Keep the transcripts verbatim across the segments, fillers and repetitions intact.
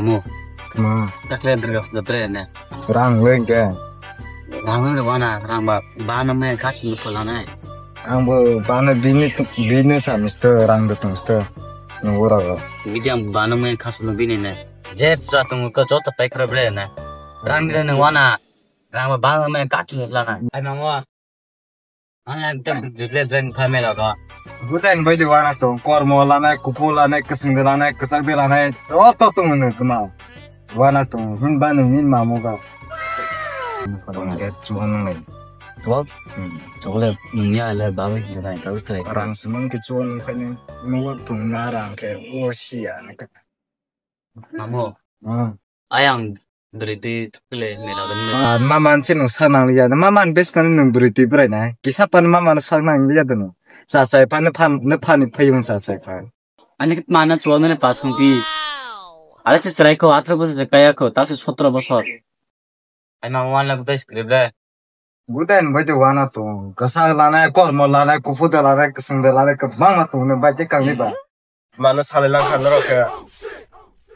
Mamu. Ma. Takle dre dre ne. Rang leng ke. Rang leng wana rang ba ba no me ka chin pula nai. Ang bo ba no bini bini sa mister rang de tung sto. No ora ro. Bidiam ba no me ka sun bini ne. Je sa tung ko jota pai khra bre ne. Rang de ne wana. Rang ba ba no me ka chin pula nai. Ai mamu. Ang ekdom biblet beng phamela ko. Butai ni baidi wana tong, kormo lanai, kupu lanai, kesing de lanai, kesak de lanai, joto tong no kma. Wana tong, hin ba nung hin mamu ga. Tong ke chuan nai. Chuan? Hmm. Chokle nung ya le ba wis de nai, chokle. Rang simang ke chuan nung kani, nung tong na rang ke, o si ya na ka. Mamu. Ah. Ayang bwrwi twi thukle mela gani. Ah, maman se nung sak nang liya. Maman bes kani nung bwrwi twi bwrai nai. Kisa pan maman sak nang liya dono. Sa sai pan ne pan ne pan ni phayung sa sai pan. Ani kit mana chuwa mene pas kong pi. Ala se chwrai ko atro bosor se kaya ko ta se sotro bosor. Ai mama wan la bes kre bre. Butai ni baidi wana tong, kwchak lanai, kormo lanai, kuphur de lanai, kwchwng de lanai, kwbangma tong nw baidi kangni ba. Mano salai lang kha norok khe.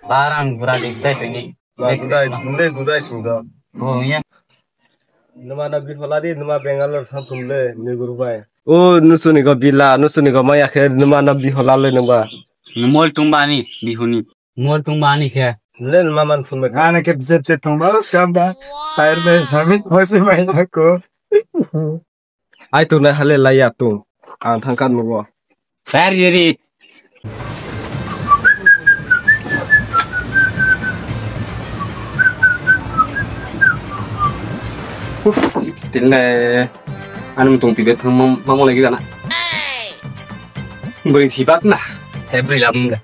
Barang gura de dai tini. Ma gudai, gudai, gudai sungdo. Oh, ya. Numa na bihola di, numa Bangalore thang thum le, ni guru bai. O nusuni go bila, nusuni go maya khe, numa na bihola le nungba. Mol tung bani, bihuni. Mol tung bani khe. Le numa man phun bai. Ana khe bjep bjep thung ba, skam ba. Tair be sami, hosi mai na ko. Ai tung nai hale laiya tung. Ang thang kan mo. Tair yeri. Tile. Anu tung tibe thang mam, mam lagi dana. Beri thibak na. He beri lam da.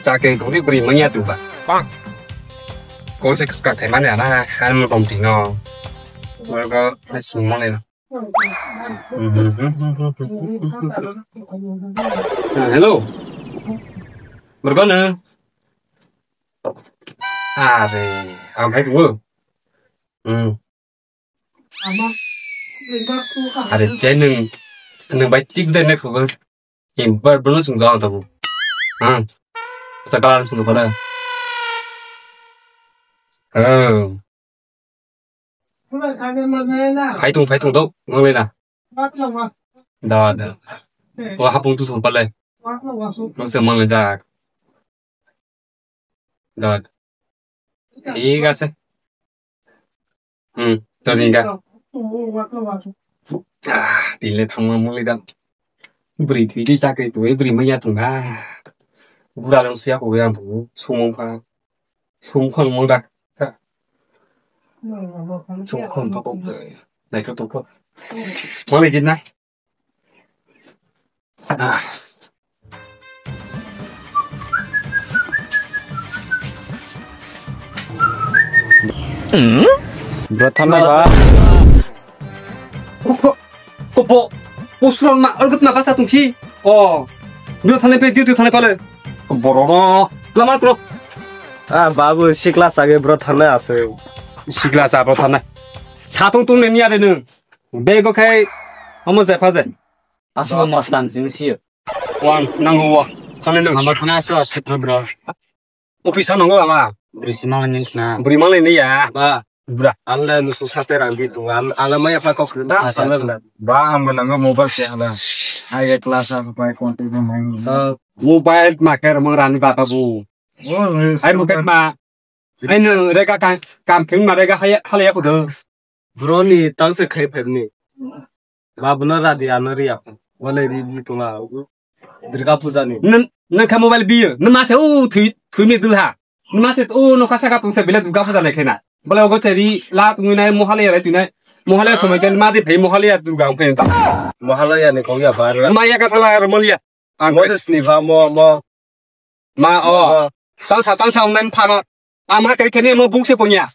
Chakri thori beri manya tu ba. Kol se kska thai mane ana han mo tom tino. Warga sung mane. Hello. Warga na. Are, amai bu. Hmm. Are, chai nung, nung bai tik dai next ko. Em, bar, bar nung sung jang tabu. Ha. Sa kalar sung pada. Oh. Phaitung, phaitung dok, nang lena. Da, da. Wa hapung tu sung palai. Nang se mang le jak. Dot. Thik ase. Hmm, to ringa. Ah, tile thangma muli dan. Bri thwi di chakri tu, bri maya tu na. Gura lang suya ko ya bu, sumong pha. Sum khon mong dak. Sum khon to ko. Nai to to ko. Mali din na. Bro, thanai ba. Ko, ko, bo, bo suran ma, orgut ma basa tungsi. O, bro, thanai pe, diu, diu, thanai pale. Boro no, lama, bro. Ah, babu, sikla sage, bro, thanai ase. Sikla sa, bro, thanai. Satung tung ne niya de nung. Bego khai, omo je pha je. Aswk mosla ni simi siyo. Wan, nango wa. Thani nang. Hamar thana aswk aswk bro. Office nango ama. Bri simang ni khna. Bri mang ni ya. Ba. Bra. Ang le nusu saste rang di tu. Ang le maya pa kok da. Ba ang le nango mobile se ala. Hai class ang pa konti de mang. Mobile ma ker mang rani bata bu. Ai muket ma. Ai no rega kam, kam thing ma rega haya, halaya kudo. Bro ni tang se khai phai ni. Ba buna radi ano ri apa. Wale ri ni tunga. Durga puja ni. Nang, nang kha mobile biyo. Nang ma se u thui, thui mi dulha. Nang ma se u no kasa ka tung se bila Durga puja ni khena. Bale ogo se ri la tungwi nai mohalaya rai tunai. Mohalaya somai kan ma di phai mohalaya Durga ung phai ta. Mohalaya ni kong ya bar. Ma ya ka thala ar mol ya. Ang mo des ni ba mo, mo. Ma o. Tang sa, tang sa ung nai phano. Ama kai kheni mo bung se ponya.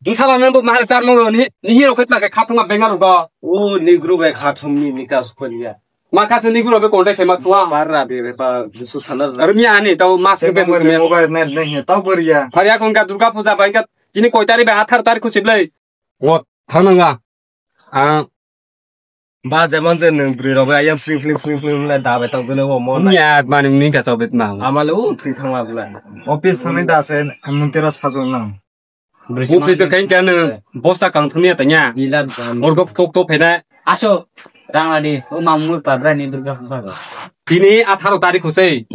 Nsala nang bo mahal char mo ni, ni hero khet ma ke khathung ma benga rugo. O ni group e khathung ni ni kas ko niya. Ma kas ni group e kontak khema tuwa. Mar ra be be pa jisu sanar ra. Ar mi ani tau mas ke be mo. Mobile net nahi tau bariya. Phariya kon ka Durga puja bai ka tini koi tari ba athar tari khusi blai. Ngot thananga. A Ba jemon je nwng bwrwi rok bai ayang fling fling fling fling le da bai tong jene o mo nai. Nya mani ni ka chobet ma. Ama le o thwi thang ma bla. Office thangni da se amung tera sajol nang. Office kain kan bosta kang thumya tanya. Bilat ban. Orgo tok tok phena. Aso rang adi o mamu pa bra ni Durga puja. Tini atharo tarikh hosei.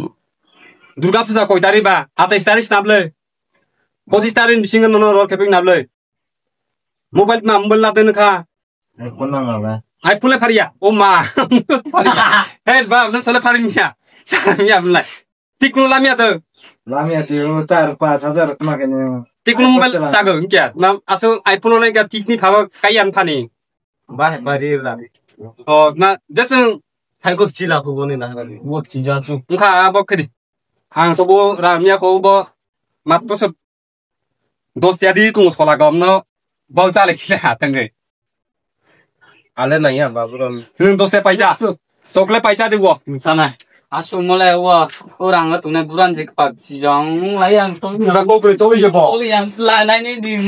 Durga puja koi tarikh ba? Atais tarikh snable. Pochis tarikh bisingo nono ror keping nable. Mobile ma mobile la den kha. iPhone nang la. iPhone le phariya. O ma. Phariya. Hey ba, no sale phari niya. Sale niya mlai. Tikun lamya to. Lamya to char paanch hajar tma kene. Tikun mobile tago kya. Na aso iPhone le kya tikni phaba kayan phani. Ba ba ri la. To na jeseng hai kok chila ko boni na. Wok chi ja chu. Kha abo khidi. Ang to bo ramya ko bo. Mat to se Dos tiya di tung sola gom no. Bol chale kile ha tengge. Ale nai ya babu ron. Nung dos tiya paisa. Chokle paisa di wo. Sana. Asu mole wo. Orang le tunai buran jik pa sijong lai yang tong. Nung ko kre choli je bo. Choli yang la nai ni di.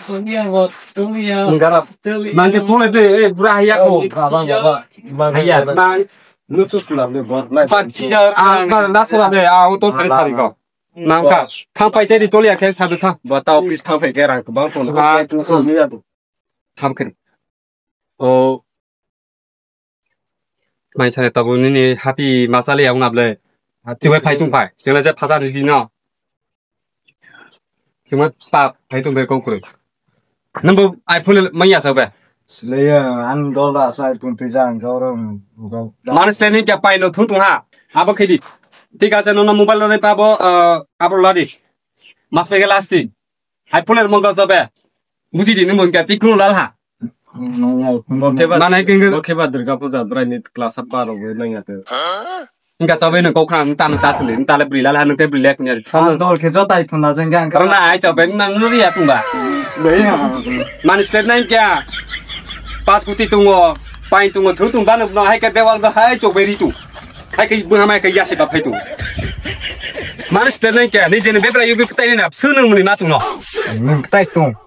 Choli yang bo. Choli yang. Nung garap. Choli. Nang ke tole de e bura ya ko. Baba baba. Haya. Nang. Nutus na de bo. Pa sijong. Ah, na na sola de. Ah, to kare sari ko. Nangkha, thang paisa di toliya khe sabi thang. Ba ta office thang phai khe rang kwbang phone. Ah. Thang khe. O. Mai sare tabu nini happy masali yang nable. Chibai phai tung phai. Chengla je phasa ni di no. Chibai pa phai tung phai kong kuru. Nang bo iPhone le manya sa be. Sleya an dola sa iPhone twi jang jawrong. Mani slening kya pai no thung thung ha. Abo khedi. Thik ase no no mobile no pa bo abo ladi. Mas pege lasting. iPhone le mongol sa be. Buji di no mongka tik no lal ha. Mana keng. Oke ba Durga puja brai ni class up aro nang ya. Wngkha chabai no kokhrang tano ta sili tale bwrwi lal hano ke bwrwi lek nya. Dol khe jotai phunna jeng gang. Karna ai chabai nang nuri ya tungba. Mani state nai kya. Pas kuti tungo, pain tungo, thu tung bano no hai ke dewal ba hai chok beri tu. Hai ke bu hamai ke yasi ba phai tu. Mani state nai kya ni jeni bebra yugi kutai na sunu muni ma tu no. Nang kutai tung.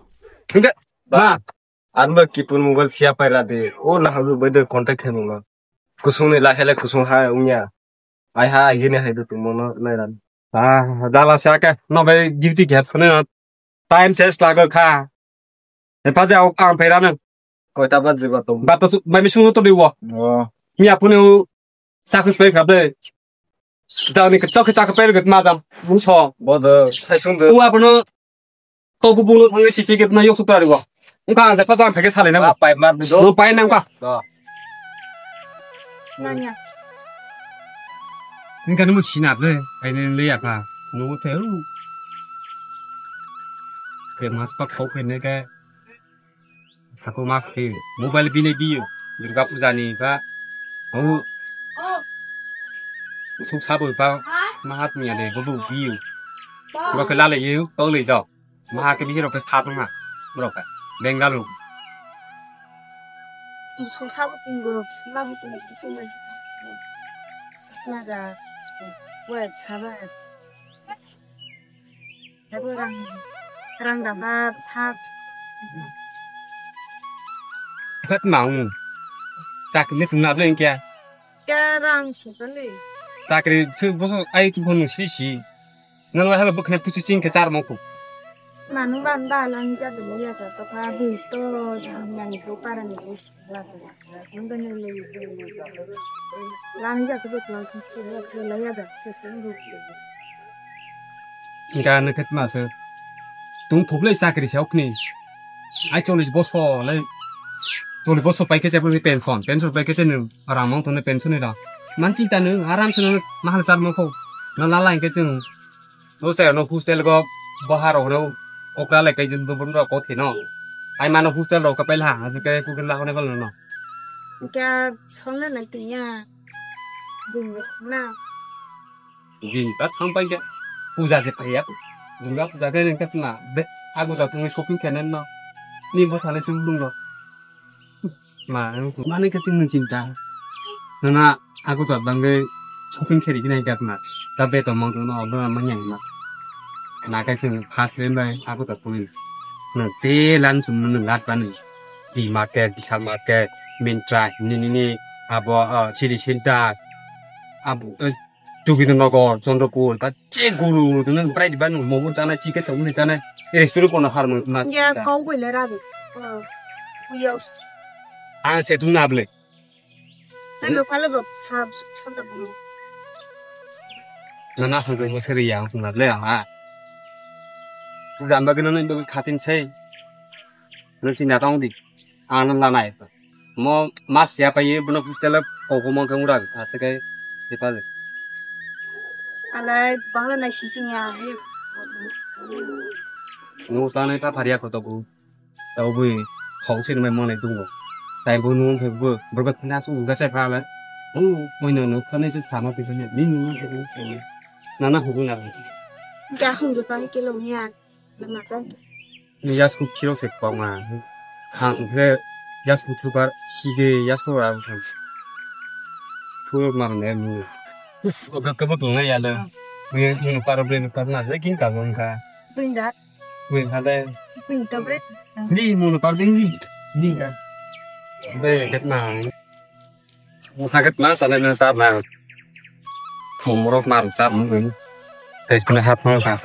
Hingga ma. Anba kipun mobile siya pai ra de. O na halu bai de contact khai mungno. Kusung ni la hele kusung ha unya. Ai ha ai gini hai du tumo no nai ran. Ah, dala siya ke no bai duty ke phone no. Time ses lago kha. E pa ja ok ang phai ra no. Koi ta ba jiba to. Ba to mai mi sunu to de wo. Oh. Mi apune u sakus pai kha de. Jani ke chok ke chak pai rwgwt ma jam. Bung so. Bo do sai sung de. U abono to bu bung lo thangwi si si ke na yok suk tari wa. Ungka ang japa jam phege sale na. Ba pai mar do. Bo pai nang ka. Do. Nanya. Ungka ni mu sinap le. Pai ne le ya pa. Nu te u. Ke mas pa khok ne ke. Sako ma khe mobile bini biyo Durga puja ni ba o suk sabo ba ma hat ni ale bobo biyo. Bo khe lale yo to le jao. Ma ha khe bihiro khe kha tong ha. Bro khe Bengaluru. Suk sabo tinggo, suk sabo tinggo, suk sabo tinggo. Suk sabo tinggo. Rang, rang dabar sak. Kat mau. Chakri ni sungna blen kya? Kya rang sukali? Chakri su boso ai tu honu si si. Nang la haba bukne pusi ching ke char mangku. Manu ban ba lang ja de ya cha to ka bis to yang to para ni. Lani ja tu betul langsung sekolah kuliah ya dah terus kan gitu. Hingke ano khe tma se. Tung phuklai chakri se okni. Ai chollish bosor lai. Chollish bosor pai khe se pension. Pension pai khe se nwng rang mang tongnai pension ni rang. Man chinta nwng aram se nwng mahal sar mokho. Na lala hingke chwng. No se no hostel go bahar rok no okra lai kai jin dubun rok ko thino. Ai mano hostel rok ka pai la ha. Hingke kukin la hone bal no. Hingke song na nang tiya. Bung na. Jin ta thang pai ja. Puja je pai ya. Durga puja ke nang katna. Be, agu da tungwi shopping khe nang no. Ni bo thale chung lung no. Ma, mani ke ching nang chinta. Nana agu da bangwi shopping khe ri nai katna. Ta be to mang no order mang yang na. Na kai sing fast lane bai agu da tungwi. Na je lan chung nang lat bani. D Market, Vishal Market, Myntra, nini ni abo, ah, City Center. Abo, eh, Jogindra Nagar, Chandrapur, ba je guru, nang bright ban momo chanai, chicken chowmin chanai, restaurant kono har mo mas. Ya, kau bai le rabi. Oh, uyo. Ang se tung na ble. Ano palo go sab sab da bro. Na na hangko mo seri yang tung na ble ha. Jamba gino nang bai khatin sei. Nang si na tong di. Ano la nai. Mo mas ya pa ye bono hostel o koko mo khe ura kha se kai se pa le. Alai bangla nai si kinya he. No ta nai ta pharia ko to bu. Ta bu khong sin mai mo nai dungo. Tai bu nu khe bu bu ka na su ga sai pa le. Mo no no kha nai se sa ma pi ni ni ni. Na na hu na. Ga hung je pa ni kilo nya. Yasku thiro se kwbangma. Hang khe yasku thubar sige yasku ra thang. Thuro mar ne mu. Uf, oga kebak ngai ya le. Mu mu paro bre par na le kin ka gon ka. Pinda. Mu ha le. Pinda bre. Ni mu par ding ni. Ni ka. Be ket na. Motha khe tma salai na char na. Khumrok mar char mung. Tei sini hap mung kha.